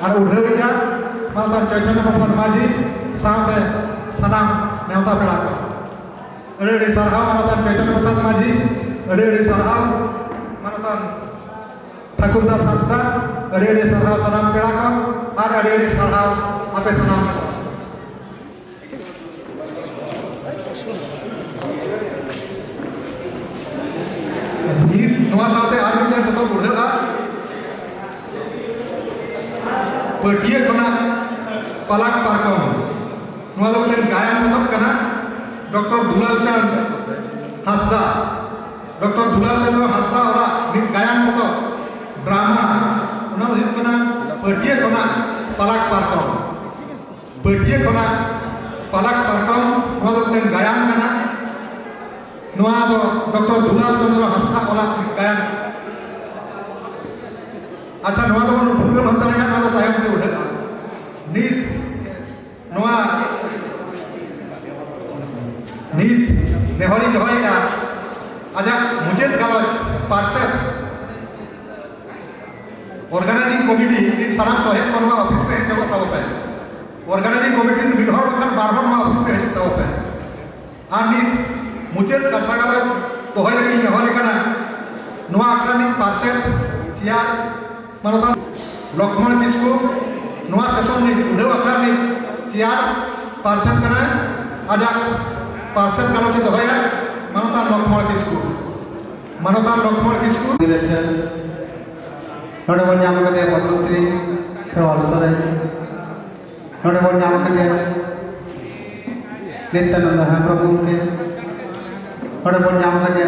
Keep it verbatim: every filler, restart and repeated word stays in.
ᱟᱨ ᱩᱰᱷᱟᱹᱣᱤᱡ ᱢᱟᱱᱚᱛᱟᱱ ᱪᱚᱭᱛᱚᱱᱭᱚ ᱯᱨᱚᱥᱟᱫᱽ ᱢᱟᱹᱡᱷᱤ ᱥᱟᱶᱛᱮ ᱥᱟᱱᱟᱢ ᱱᱮᱣᱛᱟ ᱯᱮᱲᱟ ᱠᱚ᱾ ᱟᱹᱰᱤ ᱟᱹᱰᱤ ᱥᱟᱨᱦᱟᱣ ᱢᱟᱱᱚᱛᱟᱱ ᱪᱚᱭᱛᱚᱱᱭᱚ ᱯᱨᱚᱥᱟᱫᱽ ᱢᱟᱹᱡᱷᱤ, ᱟᱹᱰᱤ ᱟᱹᱰᱤ ᱥᱟᱨᱦᱟᱣ ᱢᱟᱱᱚᱛᱟᱱ ᱴᱷᱟᱹᱠᱩᱨ ᱫᱟᱥ ᱦᱟᱸᱥᱫᱟ, ᱟᱹᱰᱤ ᱟᱹᱰᱤ ᱥᱟᱨᱦᱟᱣ ᱥᱟᱱᱟᱢ ᱯᱮᱲᱟ ᱠᱚ, ᱟᱨ ᱟᱹᱰᱤ ᱟᱹᱰᱤ ᱥᱟᱨᱦᱟᱣ ᱟᱯᱮ ᱥᱟᱱᱟᱢ᱾ ᱱᱤᱛ ᱱᱚᱣᱟ ᱥᱟᱶᱛᱮ ᱟᱨ ᱢᱤᱫᱴᱮᱱ ᱯᱚᱛᱚᱵ ᱩᱰᱷᱟᱹᱜᱼᱟ, ᱯᱟᱹᱴᱭᱟᱹ ᱠᱷᱚᱱᱟᱜ ᱯᱟᱞᱟᱠ ᱯᱟᱨᱠᱚᱢ᱾ ᱱᱚᱣᱟ ᱫᱚ ᱢᱤᱫᱴᱮᱱ ᱜᱟᱭᱟᱱ ᱯᱚᱛᱚᱵ ᱠᱟᱱᱟ, ᱰᱚᱠᱴᱚᱨ ᱫᱩᱞᱟᱞ ᱪᱟᱸᱫᱽ ᱦᱟᱸᱥᱫᱟ, ᱰᱚᱠᱴᱚᱨ ᱫᱩᱞᱟᱞ ᱪᱚᱸᱫᱽᱨᱚ ᱦᱟᱸᱥᱫᱟ ᱚᱲᱟᱜ ᱢᱤᱫ ᱜᱟᱭᱟᱱ ᱯᱚᱛᱚᱵ, ᱰᱨᱟᱢᱟ᱾ ᱚᱱᱟ ᱫᱚ ᱦᱩᱭᱩᱜ ᱠᱟᱱᱟ ᱯᱟᱹᱴᱭᱟᱹ ᱠᱷᱚᱱᱟᱜ ᱯᱟᱞᱟᱠ ᱯᱟᱨᱠᱚᱢ᱾ ᱯᱟᱹᱴᱭᱟᱹ ᱠᱷᱚᱱᱟᱜ ᱯᱟᱞᱟᱠ ᱯᱟᱨᱠᱚᱢ, ᱱᱚᱣᱟ ᱫᱚ ᱢᱤᱫᱴᱟᱝ ᱜᱟᱭᱟᱱ ᱠᱟᱱᱟ᱾ ᱱᱚᱣᱟ ᱫᱚ ᱰᱚᱠᱴᱚᱨ ᱫᱩᱞᱟᱞ ᱪᱚᱸᱫᱽᱨᱚ ᱦᱟᱸᱥᱫᱟ ᱚᱞᱟᱜ ᱢᱤᱫ ᱜᱟᱭᱟᱱ᱾ ᱟᱪᱪᱷᱟ, ᱱᱚᱣᱟ ᱫᱚᱵᱚᱱ ᱯᱷᱩᱨᱜᱟᱹᱞ ᱦᱟᱛᱟᱲᱮᱜᱼᱟ, ᱱᱚᱣᱟ ᱫᱚ ᱛᱟᱭᱚᱢ ᱛᱮ ᱩᱰᱷᱟᱹᱜᱼᱟ᱾ ᱱᱤᱛ ᱱᱚᱣᱟ ᱱᱤᱛ ᱱᱮᱦᱚᱨᱤᱧ ᱫᱚᱦᱚᱭᱮᱫᱼᱟ, ᱟᱡᱟᱜ ᱢᱩᱪᱟᱹᱫ ᱜᱟᱞᱚᱪ ᱯᱟᱨᱥᱮᱛ ᱚᱨᱜᱟᱱᱟᱭᱡᱤᱝ ᱠᱚᱢᱤᱴᱤ ᱨᱤᱱ ᱥᱟᱱᱟᱢ ᱥᱚᱦᱮᱫ ᱠᱚ ᱱᱚᱣᱟ ᱚᱯᱷᱤᱥ ᱨᱮ ᱦᱮᱡ ᱧᱚᱜᱚᱜ ᱛᱟᱵᱚ ᱯᱮ᱾ ᱚᱨᱜᱟᱱᱟᱭᱡᱤᱝ ᱠᱚᱢᱤᱴᱤ ᱨᱤᱱ ᱢᱤᱫ ᱦᱚᱲ ᱵᱟᱝᱠᱷᱟᱱ ᱵᱟᱨ ᱦᱚᱲ ᱱᱚᱣᱟ ᱚᱯᱷᱤᱥ ᱨᱮ ᱦᱤᱡᱩᱜ ᱛᱟᱵᱚ ᱯᱮ᱾ ᱟᱨ ᱱᱤᱛ ᱢᱩᱪᱟᱹᱫ ᱠᱟᱛᱷᱟ ᱜᱟᱞᱚᱪ ᱫᱚᱦᱚᱭ ᱞᱟᱹᱜᱤᱫ ᱤᱧ ᱱᱮᱦᱚᱨ ᱠᱟᱱᱟ᱾ ᱱᱚᱣᱟ ᱟᱠᱷᱲᱟ ᱨᱤᱱᱤᱡ ᱯᱟᱨᱥᱮᱛ ᱪᱮᱭᱟᱨ ᱢᱟᱱᱚᱛᱟᱱ ᱞᱚᱠᱷᱢᱚᱬ ᱠᱤᱥᱠᱩ, ᱱᱚᱣᱟ ᱥᱮᱥᱚᱱ ᱨᱤᱱᱤᱡ ᱩᱰᱷᱟᱹᱣ ᱟᱠᱷᱲᱟ ᱨᱤᱱᱤᱡ ᱪᱮᱭᱟᱨ ᱯᱟᱨᱥᱮᱛ ᱠᱟᱱᱟᱭ᱾ ᱟᱡᱟᱜ ᱯᱟᱨᱥᱮᱛ ᱜᱟᱞᱚᱪ ᱮ ᱫᱚᱦᱚᱭᱟ ᱢᱟᱱᱚᱛᱟᱱ ᱞᱚᱠᱷᱢᱚᱬ ᱠᱤᱥᱠᱩ᱾ ᱢᱟᱱᱚᱛᱟᱱ ᱞᱚᱠᱷᱢᱚᱬ ᱠᱤᱥᱠᱩ᱾ ᱚᱫᱷᱤᱵᱮᱥᱚᱱ ᱱᱚᱰᱮ ᱵᱚᱱ ᱧᱟᱢ ᱠᱟᱫᱮᱭᱟ ᱯᱚᱫᱽᱢᱚᱥᱨᱤ ᱠᱷᱮᱨᱣᱟᱞ ᱥᱚᱨᱮᱱ᱾ ᱱᱚᱰᱮ ᱵᱚᱱ ᱧᱟᱢ ᱠᱟᱫᱮᱭᱟ ᱱᱤᱛᱭᱟᱱᱚᱱᱫᱚ ᱦᱮᱢᱵᱨᱚᱢ ᱜᱚᱢᱠᱮ᱾ ᱱᱚᱰᱮ ᱵᱚᱱ ᱧᱟᱢ ᱠᱟᱫᱮᱭᱟ